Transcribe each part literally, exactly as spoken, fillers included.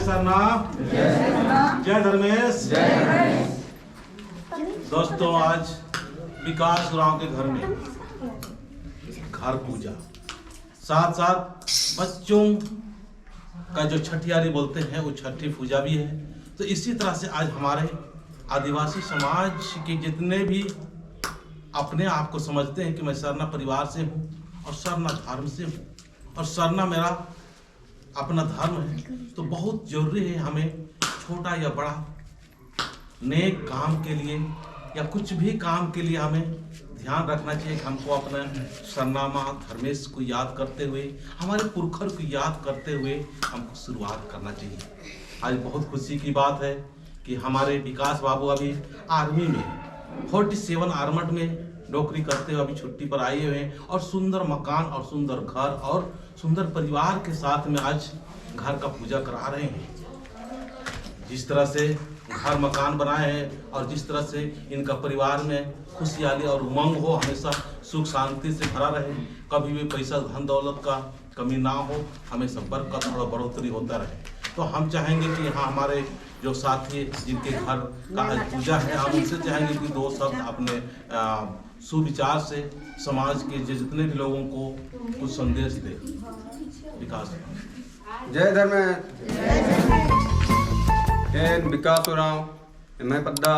सरना। जय धर्मेस। दोस्तों, आज विकास उराँव के घर में घर पूजा, साथ साथ बच्चों का जो छठियारी बोलते हैं, वो छठी पूजा भी है। तो इसी तरह से आज हमारे आदिवासी समाज के जितने भी अपने आप को समझते हैं कि मैं सरना परिवार से हूँ और सरना धर्म से हूँ और सरना मेरा अपना धर्म है, तो बहुत जरूरी है हमें छोटा या बड़ा नेक काम के लिए या कुछ भी काम के लिए हमें ध्यान रखना चाहिए कि हमको अपने सरना माँ धर्मेस को याद करते हुए, हमारे पुरखर को याद करते हुए हमको शुरुआत करना चाहिए। आज बहुत खुशी की बात है कि हमारे विकास बाबू अभी आर्मी में, फोर्टी सेवन आर्मड में नौकरी करते हुए अभी छुट्टी पर आए हुए हैं और सुंदर मकान और सुंदर घर और सुंदर परिवार के साथ में आज घर का पूजा करा रहे हैं। जिस तरह से घर मकान बनाए हैं और जिस तरह से इनका परिवार में खुशहाली और उमंग हो, हमेशा सुख शांति से भरा रहे, कभी भी पैसा धन दौलत का कमी ना हो, हमेशा बरकत और बढ़ोतरी होता रहे। तो हम चाहेंगे कि यहाँ हमारे जो साथी जिनके घर का आज पूजा है, हम उनसे चाहेंगे कि दो शब्द अपने, अ, सुविचार से समाज के जि-, जितने भी लोगों को कुछ संदेश दे। विकास। जय धर्मेस। एन विकास उराँव, एम्है पद्दा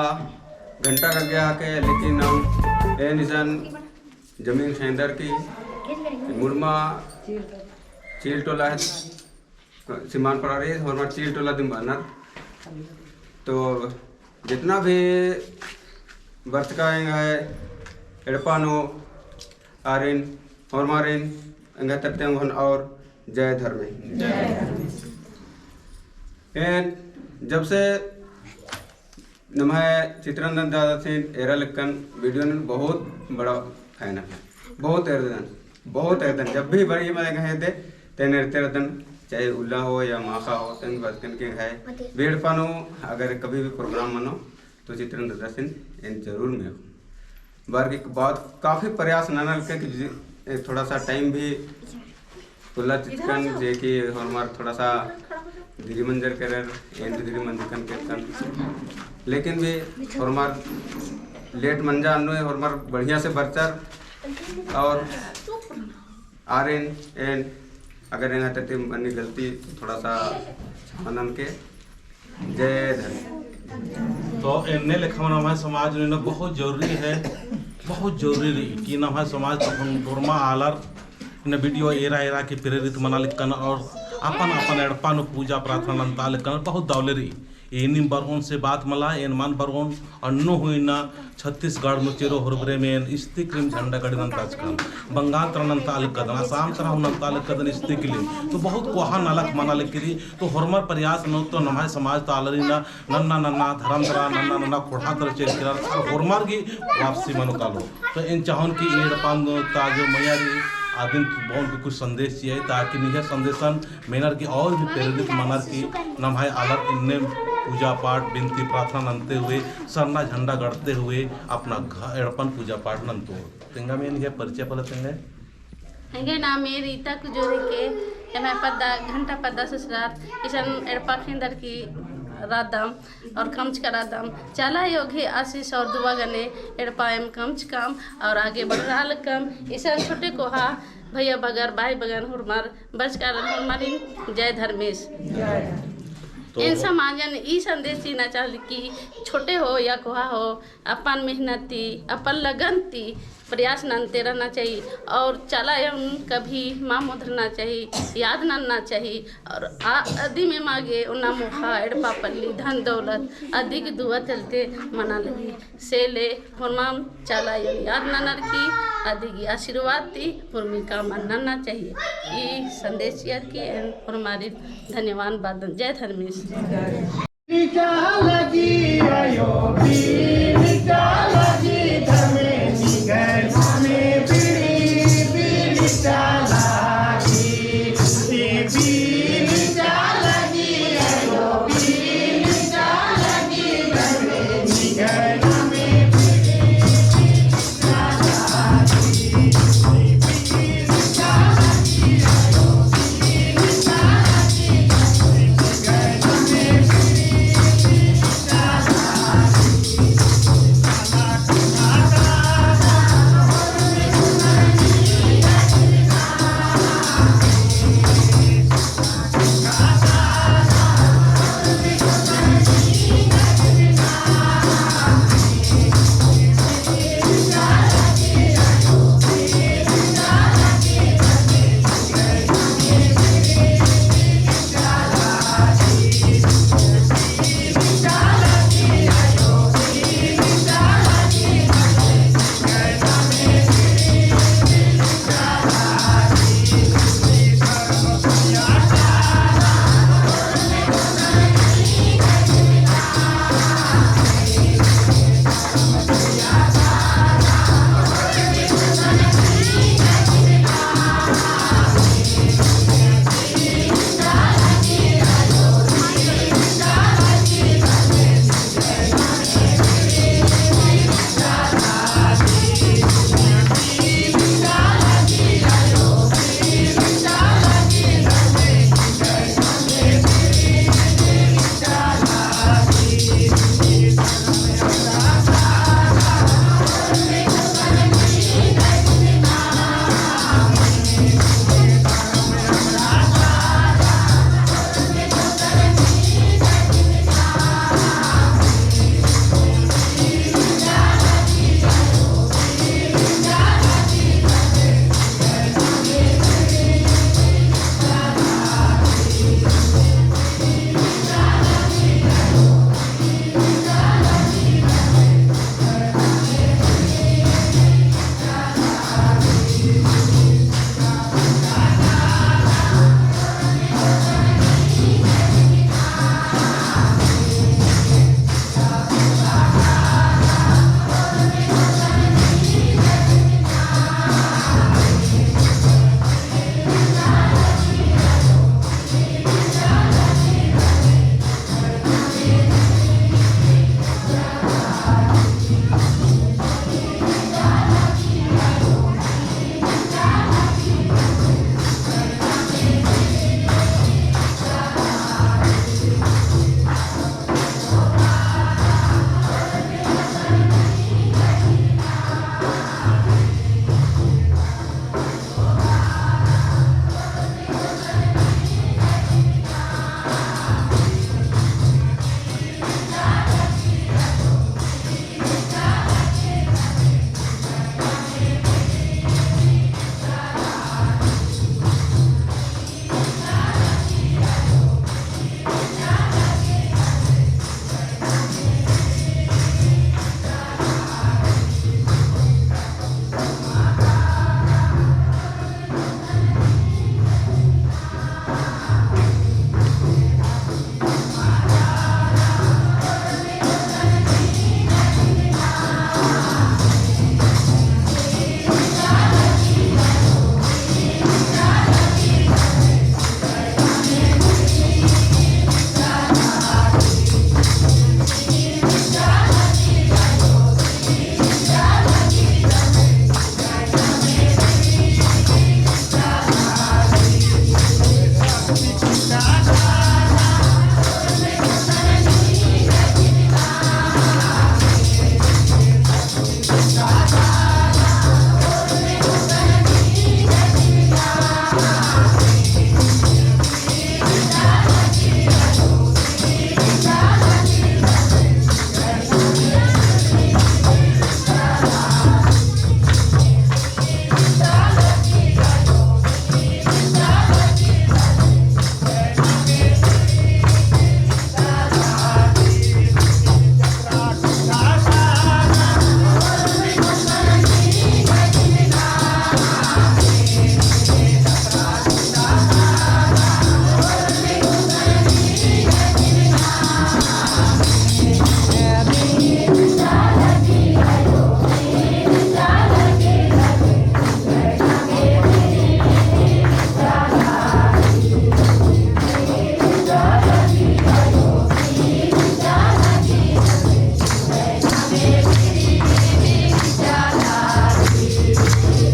घंटा का गया के, लेकिन हम एन इसन जमीन खेंदर की मुड़मा चील टोला है, सिमान पड़ारी, होरमर चील टोला दिम बअनर। तो जितना भी बरचका एंग्है एड़पा नू आरिन, होरमारिन, एंग्है तरती ओंगोन और जय धर्मे। एन जब से नम्है चित्रंजन दादासिन एरा लक्कन video नू बहुत बड़ा fan है। बहुत एरदन, बहुत एरदन। जब भी बड़ी मने कहे दे, तेन एरते रहदन, चाहे उल्ला हो या माखा हो, तेन बरचकन के है। एड़पा नू अगर कभी भी program मनो, तो चित्रंजन दादासिन एन जरूर मेख़ोन। बअर की बहुत काफी प्रयास नना लक्कन कि जि-, ए, थोड़ा सा time भी उल्ला चिचकन, जे कि होरमर थोड़ा सा देरी मंजर केरर, एन भी देरी मंजकन केरकन। लेकिन भी होरमर late मंजा अन्नु होरमर बढ़िया से बरचर। और आरिन एन अगर एंग्है तरती मनी गलती थोड़ा सा क्षमा ननके। जय धर्म। तो एन्ने लेखा मना हमारे समाज में ना बहुत जरूरी है, बहुत जरूरी रई कि ना हमारे समाज का हम होरमा आलर ना video एरा एरा के प्रेरित मना लक्कन और अपन अपन एड़पा नू पूजा प्रार्थना नन्ता लक्कन बहुत दौले रई। एनिम बरओन से बात मला, एन मल बरओन, अन्नु हूँ इन्ना छत्तीसगढ़ नू चेरो होरमर में एन इस्तिकलिम झंडा गड़ी नन्ताचकन, बंगाल तरा नन्ता लक्कदन, आसाम तरा हूँ नन्ता लक्कदन इस्तिकलिम। तो बहुत कोहा नलख मना लगी रई। तो होरमर प्रयास नू तो नम्है समाज ता आलर इन्ना नन्ना नन्ना धरम तरा, नन्ना नन्ना ख़ोंड़हा तरा चेर केरर, और होरमर गे वापसी मनो कालो। तो एन चाहोन कि एड़पा नू ता जो मइय्याँ रई, अदिन बओन की कुछ संदेश चिअय, ताकि निंग्है संदेशन मेनर की और भी प्रेरित मनर की नम्है आलर इन्ने पूजा पाठ, बिनती प्रार्थना नन्ते हुए, सरना झंडा गड़ते हुए अपना घ-, एड़पन पूजा पाठ नन्तोर। तेंगा में निंग्है परिचय पहले तेंगा। एंग्है नामे रीता कुजूर हिके, एम्है पद्दा, घंटा पद्दा ससुरार, इसन एड़पा खेंदर की रअदम और कमचका रअदम। चाला अयो गही आशीष और दुआ गने एड़पा एम कमचकम और आगे बढ़रआ लक्कम। इसन छोटे कोहा भइया बगर, बाई बगन होरमर, बरचका रअदन होरमारिन, जय धर्मेस। तो एन समाजन ई संदेश चिअना चाहली कि छोटे हो या कोहा हो, अपन मेहनत ती, अपन लगन ती प्रयास नन्ते रहना चाही। और चाला अयोन कभी मल मोधरना चाही, याद नन्ना चाही। और आ अदिम एमा गे ओना मोख़ा, एड़पा पल्ली, धन दौलत, अदिगे दुआ चलते मना लगी। से ले होरमर चाला अयोन याद ननर की, अदिगे आशीर्वाद ती होरमी काम नन्ना चाही। ई संदेश चिअर की एन होरमारिन धन्यवाद बअदन। जय धर्मेस।